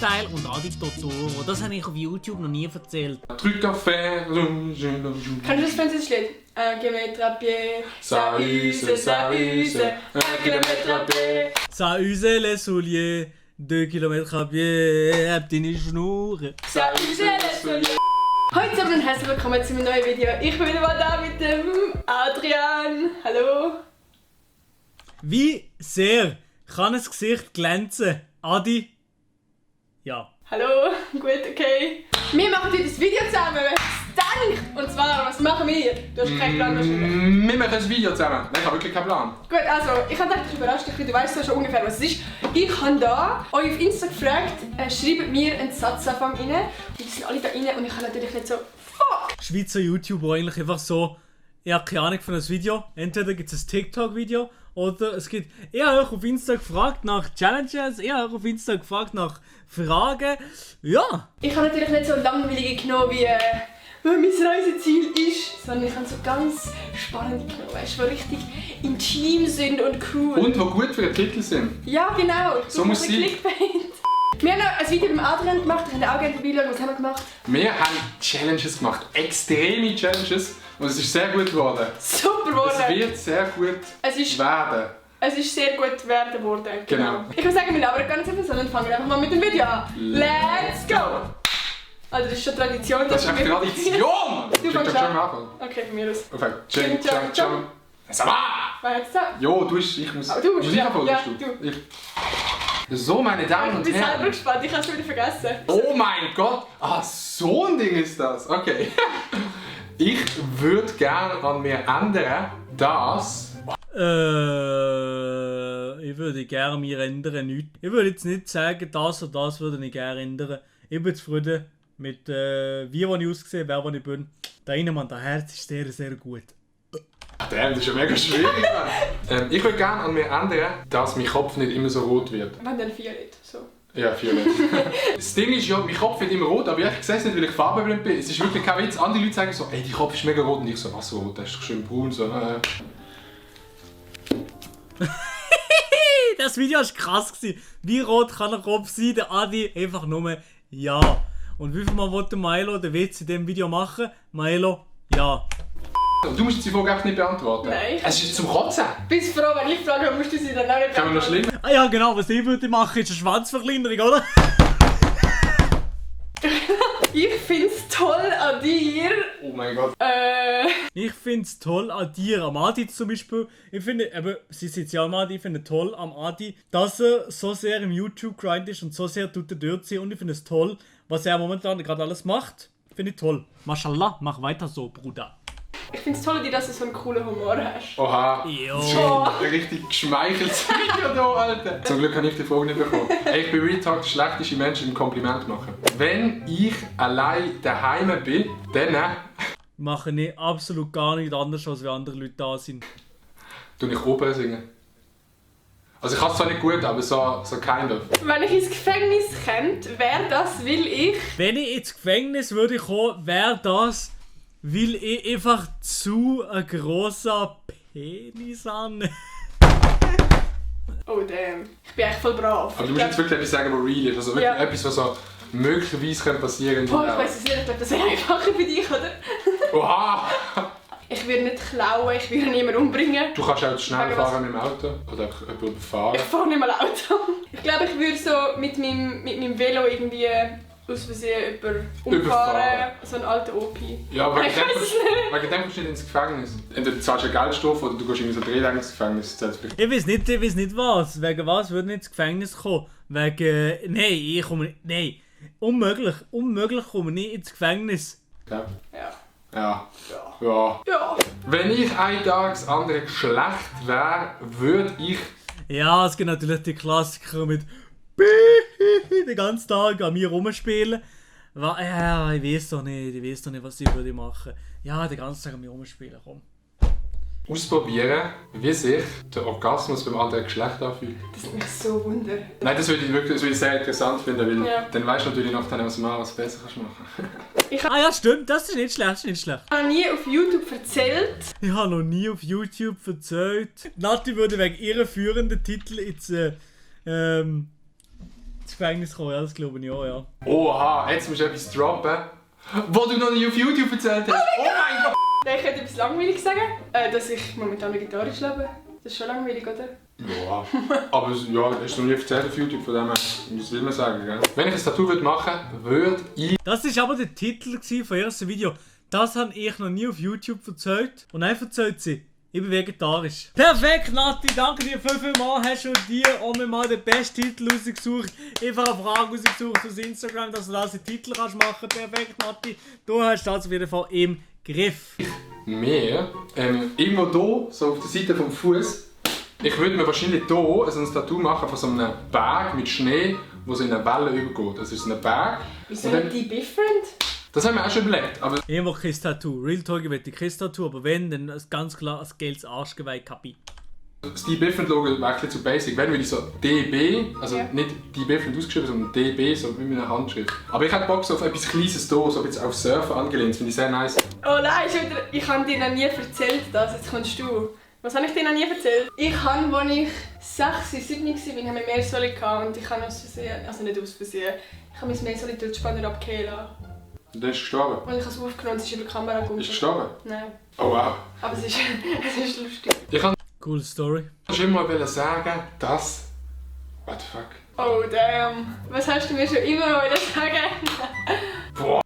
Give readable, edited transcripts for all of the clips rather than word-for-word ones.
Style und Adi Totoro. Das habe ich auf YouTube noch nie erzählt. Drück Kaffee. Kannst du das Französisch-Lied? Un kilomètre à pied, ça use, un kilomètre à pied. Ça use les souliers, 2 Kilometer à pied, habt ihr nicht Schnurren. Ça use les souliers. Hallo zusammen und herzlich willkommen zu einem neuen Video. Ich bin wieder mal da mit dem Adrian. Hallo. Wie sehr kann ein Gesicht glänzen? Adi? Ja. Hallo, gut, okay. Wir machen heute ein Video zusammen, wer es denkt. Und zwar, was machen wir? Du hast keinen Plan wahrscheinlich. Wir machen ein Video zusammen. Nein, ich habe wirklich keinen Plan. Gut, also, ich habe gedacht, ich überrasche dich, du weißt ja schon ungefähr, was es ist. Ich habe da euch auf Insta gefragt, schreibt mir einen Satzanfang rein. Und die sind alle da rein und ich habe natürlich nicht so, fuck! Schweizer YouTuber eigentlich einfach so, ich habe keine Ahnung von einem Video. Entweder gibt es ein TikTok-Video oder es gibt... Ich habe euch auf Insta gefragt nach Challenges, ich habe euch auf Insta gefragt nach Fragen. Ja! Ich habe natürlich nicht so langweilige genommen wie mein Reiseziel ist, sondern ich habe so ganz spannende genommen, weißt, die richtig intim sind und cool. Und die gut für den Titel sind. Ja, genau. So muss es sein. Clickbait. Wir haben noch ein Video beim Adrian gemacht, ich habe auch gerne vorbeischauen. Was haben wir gemacht? Wir haben Challenges gemacht. Extreme Challenges. Und es ist sehr gut geworden. Super geworden. Es wird sehr gut werden. Es ist sehr gut werden worden. Genau. Ich würde sagen, wir labern gar nicht so viel, sondern fangen einfach mal mit dem Video an. Let's go! Also das ist schon Tradition. Das ist einfach Tradition! Du fängst schon an. am Anfang. Okay, von mir aus. Okay. Jump, jump, jump. Ça va! Wer hat's da? Jo, du bist... Ich muss... Aber du musst, muss ich ja. anfangen, Ja, du. So, meine Damen und Ich bin selber Herren. gespannt, ich habe es schon wieder vergessen. Oh mein Gott! Ah, so ein Ding ist das. Okay. Ich würde gerne an mir ändern, dass... Ich würde gerne mir ändern, nichts. Ich würde jetzt nicht sagen, das oder das würde ich gerne ändern. Ich bin zufrieden mit wie ich aussehe, wer ich bin. Da innen, Mann, das Herz ist sehr, sehr gut. Damn, das ist ja mega schwierig. Ich würde gerne an mir ändern, dass mein Kopf nicht immer so rot wird. Wenn dann 4 Leute, so. Ja, violett. Das Ding ist ja, mein Kopf wird immer rot, aber ich sehe es nicht, weil ich farbenblind bin. Es ist wirklich kein Witz. Andere Leute sagen so, ey, dein Kopf ist mega rot. Und ich so, was so rot? Das ist doch schön braun. So, Das Video war krass. Wie rot kann ein Kopf sein? Der Adi einfach nur ja. Und wie viel Mal wollte Milo den Witz in diesem Video machen? Milo, ja. Du musst die Frage einfach nicht beantworten. Nein. Es ist zum Kotzen. Bist froh, wenn ich frage, musst du sie dann auch nicht Kann man noch schlimmer? Ah ja, genau, was ich würde machen, ist eine Schwanzverkleinerung, oder? Ich find's toll an dir. Oh mein Gott. Ich finde es toll an dir, am Adi zum Beispiel. Ich finde, eben, sie sind ja am Adi, ich finde toll am Adi, dass er so sehr im YouTube-Grind ist und so sehr tut er dort sein. Und ich finde es toll, was er momentan gerade alles macht. Finde ich toll. Mashallah, mach weiter so, Bruder. Ich find's toll an dir, dass du so einen coolen Humor hast. Oha. Jo. Das ist ein richtig geschmeicheltes Video da, Alter. Zum Glück habe ich die Frage nicht bekommen. Ey, ich bin Real Talk der schlechteste Mensch im Kompliment machen. Wenn ich allein daheim bin, dann... Mache ich absolut gar nicht anders, als wenn andere Leute da sind. tue ich Opern singen. Also ich kann es zwar nicht gut, aber so kind of. Wenn ich ins Gefängnis käme, wäre das, will ich... Wenn ich ins Gefängnis würde kommen, wäre das, weil ich einfach zu ein grosser Penis habe. Oh damn, ich bin echt voll brav. Aber du musst jetzt wirklich etwas sagen, was real ist. Also wirklich Ja. etwas, was so möglicherweise passieren Boah, ich könnte. weiss es nicht, ich glaube, das wäre einfacher für dich, oder? Oha! Ich würde nicht klauen, ich würde niemanden umbringen. Du kannst auch schnell Wegen was? fahren mit dem Auto oder einfach jemanden überfahren. Ich fahre nicht mal Auto. Ich glaube, ich würde so mit meinem Velo irgendwie aus Versehen umfahren. Überfahren. So einen alten Opi. Ja, aber Ich weiß es nicht. wegen dem kommst du nicht ins Gefängnis. Entweder du zahlst eine Geldstrafe oder du gehst irgendwie so 3 Tage ins Gefängnis. Das heißt, Ich weiß nicht was. Wegen was würde ich ins Gefängnis kommen? Wegen... Nein, ich komme nicht... Nein. Unmöglich. Unmöglich komme ich nicht ins Gefängnis. ja. Ja. Ja. Ja. Ja. Ja. Wenn ich ein Tag das andere Geschlecht wäre, würde ich... Ja, es gibt natürlich die Klassiker mit... den ganzen Tag an mir rumspielen. Ja, ich weiß doch nicht, was ich würde machen. Ja, den ganzen Tag an mir rumspielen, komm. Ausprobieren, wie sich der Orgasmus beim anderen Geschlecht anfühlt. Das nimmt mich so wunder. Nein, das würde ich sehr interessant finden, weil Ja. dann weißt du natürlich noch, was Mann was besser kannst machen. Ah ja, stimmt, das ist nicht schlecht, Ich habe nie auf YouTube erzählt. Ich habe noch nie auf YouTube erzählt. Nati würde wegen ihrem führenden Titel jetzt ins Gefängnis kommen, ja, das glaube ich auch, ja. Oha, jetzt musst du etwas droppen, was du noch nicht auf YouTube erzählt hast. Oh mein Gott! Ich könnte etwas langweilig sagen, dass ich momentan vegetarisch lebe. Das ist schon langweilig, oder? Ja, aber ja, hast du noch nie erzählt auf YouTube, von dem her, was will man sagen, gell? Wenn ich ein Tattoo machen würde ich... Das war aber der Titel vom ersten Video. Das habe ich noch nie auf YouTube erzählt. Und dann erzählt sie, ich bin vegetarisch. Perfekt, Nati, danke dir vielmals. Hast du dir auch mal den besten Titel rausgesucht. Einfach eine Frage rausgesucht aus Instagram, dass du das in Titel kannst machen. Perfekt, Nati. Du hast das auf jeden Fall im Griff. Mehr, irgendwo hier, so auf der Seite vom Fuß. Ich würde mir wahrscheinlich hier also ein Tattoo machen von so einem Berg mit Schnee, wo so in eine Welle übergeht. Das ist so ein Berg. Wieso nicht die different? Das haben wir auch schon überlegt. Aber Ich will kein Tattoo. Real Talk, ich will kein Tattoo. Aber wenn, dann ganz klar ein gelbes Arschgeweih Kapi. Steve Biffend-Logo wäre ein zu basic. Wenn würde ich so DB, also Ja. nicht die Biffend ausgeschrieben, sondern DB, so wie mit einer Handschrift. Aber ich hätte Bock so auf etwas Kleines hier, so ein bisschen auf Surfen angelehnt. Das finde ich sehr nice. Oh nein, schon wieder, ich habe dir noch nie erzählt, das. Jetzt kommst du. Was habe ich dir noch nie erzählt? Ich habe, als ich 6, 7 war, habe ich Meersäule und ich habe aus Versehen, also nicht aus Versehen, ich habe mein Meersäule durch die Spanner abgehen lassen. Und der ist gestorben. Und ich habe es aufgenommen und es ist über die Kamera gekommen. Ist gestorben? Nein, Oh wow. aber es ist, es ist lustig. Ich kann Cool Story. schon immer mal sagen, dass... What the fuck? Oh damn. Was hast du mir schon immer noch sagen? Boah.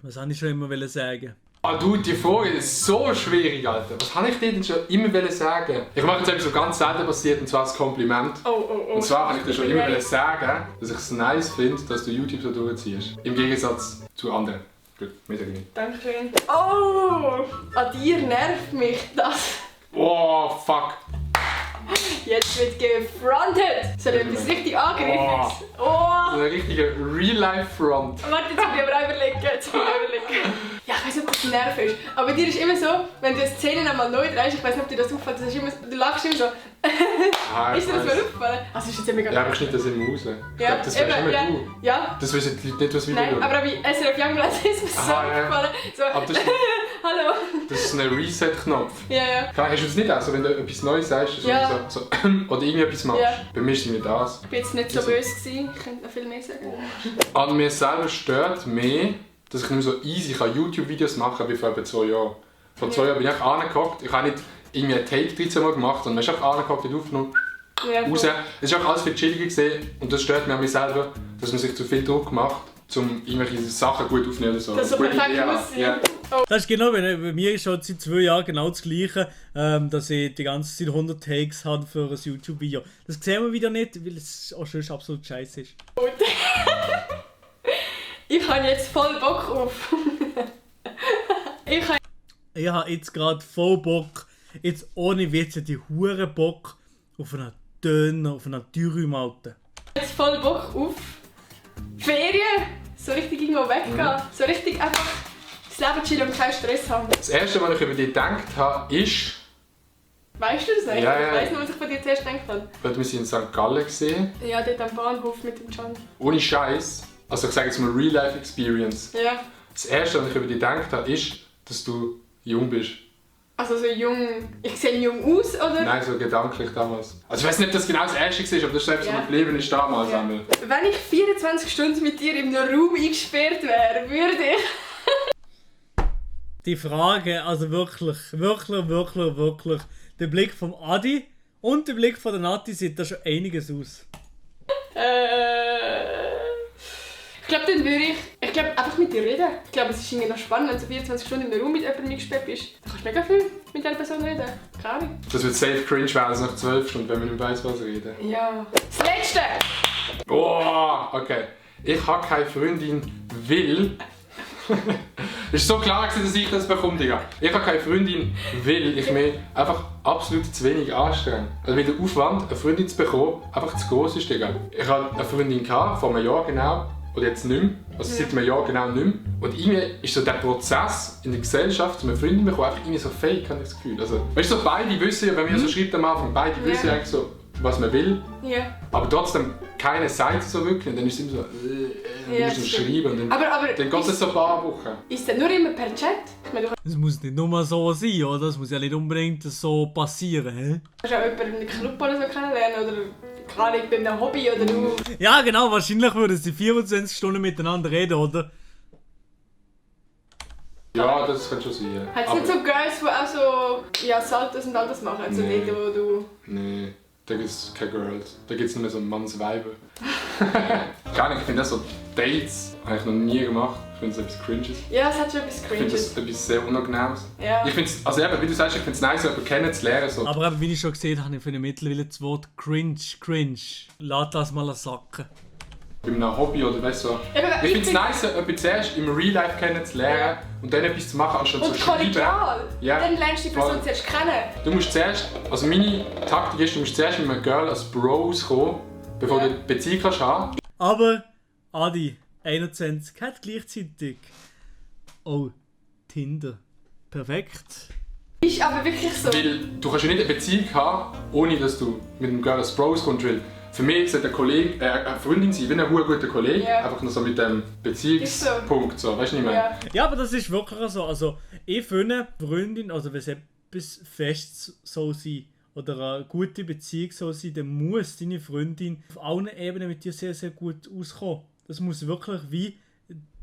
Was wollte ich schon immer sagen? Ah, du, die Frage ist so schwierig, Alter. Was habe ich dir denn schon immer sagen? Ich mache jetzt etwas, was ganz selten passiert, und zwar das Kompliment. Oh. Und zwar habe ich dir schon immer Right. sagen, dass ich es nice finde, dass du YouTube so durchziehst. Im Gegensatz zu anderen. Gut, mehr sage ich nicht. Dankeschön. Oh! An dir nervt mich das. Oh, fuck. Jetzt wird gefrontet. So etwas richtig Angriffes. So Oh! eine richtige Real-Life-Front. Warte, jetzt muss ich aber auch überlegen. Ja, ich weiß nicht, ob das Nerv ist. Aber bei dir ist immer so, wenn du eine Szene einmal neu drehst, ich weiß nicht, ob dir das auffällt, das ist immer, du lachst immer so. Ah, Ist dir das weiss. mal aufgefallen? Also ist jetzt immer Ja, aber schneid das immer raus. Ich Ja, glaube, das wäre eben, immer ja. du. Ja. Das wissen die Leute nicht, was wir Nein, schauen. aber bei SRF Youngblood ist mir so Aha, ja. aufgefallen. So, Aber das ist, hallo. das ist ein Reset-Knopf. Ja, ja. Hast du das nicht auch so, wenn du etwas Neues sagst, dass Ja. du so oder irgendetwas machst? Ja. Bei mir ist es nicht das. Ich bin jetzt nicht so böse gewesen, ich könnte noch viel mehr sagen. An mir selber stört mehr, dass ich nur so easy YouTube-Videos machen kann wie vor etwa 2 Jahren. Vor 2 Jahren bin ich einfach angehockt, ich habe nicht irgendwie ein Take 13 Mal gemacht, sondern ich habe einfach angehockt und aufgenommen, Ja, raus. voll. Es ist auch alles viel chilliger gesehen und das stört mich an mir selber, dass man sich zu viel Druck macht, um irgendwelche Sachen gut aufzunehmen oder so. Das so Gute perfekt Ideen muss haben. sein. Ja. Das ist genau, bei mir ist schon seit 2 Jahren genau das Gleiche, dass ich die ganze Zeit 100 Takes habe für ein YouTube-Video. Das sehen wir wieder nicht, weil es auch schon absolut scheiße ist. Ich habe jetzt voll Bock auf. Ich habe jetzt gerade voll Bock, jetzt ohne Witz, die hure Bock auf einen Döner, auf einen Dürüm-Alten. Jetzt voll Bock auf Ferien. So richtig irgendwo weggehen. So richtig einfach das Leben chillen und keinen Stress haben. Das erste, was ich über dich gedacht habe, ist, Weißt du das nicht? Ja, ja. Ich weiss nur, was ich von dir zuerst gedacht habe. weil wir sie in St. Gallen gesehen. Ja, dort am Bahnhof mit dem Can. Ohne Scheiß. Also ich sage jetzt mal Real-Life-Experience. Ja. Das erste, was ich über dich gedacht habe, ist, dass du jung bist. Also so jung. Ich sehe jung aus, oder? Nein, so gedanklich damals. Also ich weiß nicht, ob das genau das erste war, aber das ist einfach so Ja. ein Leben ist damals. Ja. einmal. Wenn ich 24 Stunden mit dir in einem Raum eingesperrt wäre, würde ich. Die Frage, also wirklich, der Blick vom Adi und der Blick von der Nati sieht da schon einiges aus. Ich glaube, dann würde ich glaube, einfach mit dir reden. Ich glaube, es ist irgendwie noch spannend, wenn du 24 Stunden in einem Raum mit jemandem eingesperrt bist. Dann kannst du mega viel mit dieser Person reden. Keine Ahnung. Das wird safe cringe werden, also nach 12 Stunden, wenn wir nicht weiss, was reden. Ja. Das Letzte! Oh, okay. Ich habe keine Freundin, weil... Es war so klar, dass ich das bekomme, Digga. Ich habe keine Freundin, weil ich mich einfach absolut zu wenig anstrenge. Also weil der Aufwand, eine Freundin zu bekommen, einfach zu groß ist, Digga. Ich hatte eine Freundin vor einem Jahr genau, oder jetzt nicht mehr. Also seit einem Jahr genau nicht mehr. Und irgendwie ist so der Prozess in der Gesellschaft, um eine Freundin zu bekommen, einfach irgendwie so fake, habe ich das Gefühl. Also, weißt du, so beide wissen ja, wenn man so schreibt am Anfang, beide wissen ja eigentlich so, was man will. Ja. Aber trotzdem, keiner sagt es so wirklich. Und dann ist es immer so, dann Ja, musst du das stimmt. schreiben. Und dann, Aber dann geht es so ein paar Wochen. ist das nur immer per Chat? Ich meine, du Es muss nicht nur so sein, oder? Es muss ja nicht unbedingt so passieren, hä? kannst auch jemanden in einem Club oder so kennenlernen oder keine Ahnung, bei einem Hobby oder du. Ja, genau, wahrscheinlich würden sie 24 Stunden miteinander reden, oder? Ja, das könnte schon sein. Hat es nicht so Girls, die auch so ja, Saltos und all das machen? Also Nee. dort, wo du... Nee, da gibt es keine Girls. Da gibt es nur so Manns-Weiber. Gar nicht, ich finde das so Dates habe ich noch nie gemacht. Ich finde es etwas Cringes. Ja, es hat schon etwas Ich finde Cringes. das etwas sehr Unangenehmes. Ja. Ich finde es, also eben, wie du sagst, ich finde es nice, jemanden kennenzulernen. So. Aber eben, wie ich schon gesehen habe, ich finde mittlerweile das Wort cringe. Lass das mal sacken. Bei einem Hobby oder weißt du. So. Eben, Ich finde es nice, jemanden zuerst im Real Life kennenzulernen und dann etwas zu machen, anstatt Und zu schreiben. kollegial. Ja, Dann lernst du die Person voll. zuerst kennen. Du musst zuerst, also meine Taktik ist, du musst zuerst mit einem Girl als Bros kommen, bevor Ja. du eine Beziehung kannst haben. Aber, Adi, 21, hat gleichzeitig. Oh, Tinder. Perfekt. Ist aber wirklich so. Weil du kannst ja nicht eine Beziehung haben, ohne dass du mit einem Girl als Bros kommst. Weil für mich sollte ein Kollege, eine Freundin sein, wie ein guter Kollege, Ja. einfach nur so mit dem Ist so. Beziehungspunkt. So. Weißt du, was ich meine? Ja. Ja, aber das ist wirklich so. Also, ich finde, Freundin, also wenn es etwas Festes soll sein oder eine gute Beziehung soll sein, dann muss deine Freundin auf allen Ebenen mit dir sehr, sehr gut auskommen. Das muss wirklich wie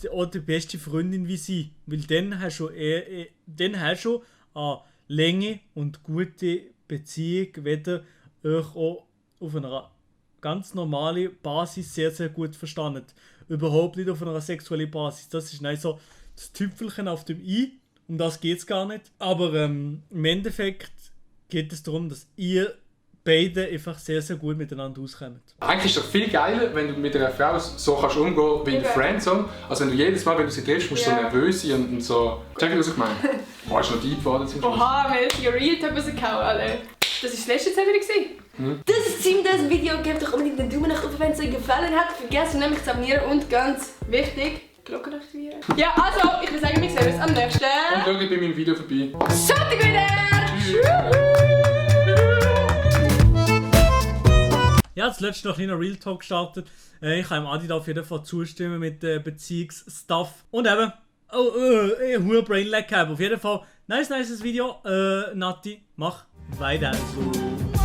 die beste Freundin wie sein. Weil dann hast du eine Länge und gute Beziehung, wenn ihr euch auch auf einer ganz normalen Basis sehr, sehr gut verstanden. Überhaupt nicht auf einer sexuellen Basis. Das ist nicht so das Tüpfelchen auf dem I. Um das geht es gar nicht. Aber im Endeffekt geht es darum, dass ihr beide einfach sehr, sehr gut miteinander auskommt. Eigentlich ist es doch viel geiler, wenn du mit einer Frau so kannst umgehen wie in der Okay. Friendzone. Also wenn du jedes Mal, wenn du sie triffst, musst du Ja. so nervös sein und so... Check was ich meine? Boah, ist noch deep geworden zum Schluss. Oha, wir haben hier Real Talk rausgehauen, alle. Das war das letzte Zeit wieder gewesen. Das ist Team das Video. Gebt doch unbedingt einen Daumen nach oben, wenn es euch gefallen hat. Vergesst nämlich zu abonnieren und ganz wichtig, Glocke aktivieren. Ja, also, ich würde sagen, wir sehen uns am nächsten Und schau bei meinem Video vorbei. Sonntag wieder. Ja, zuletzt noch ein kleiner Real Talk gestartet. Ich kann dem Adi da auf jeden Fall zustimmen mit Beziehungsstuff. Und eben, hoher Brainlag gehabt. Auf jeden Fall, nice Video. Nati, mach weiter so.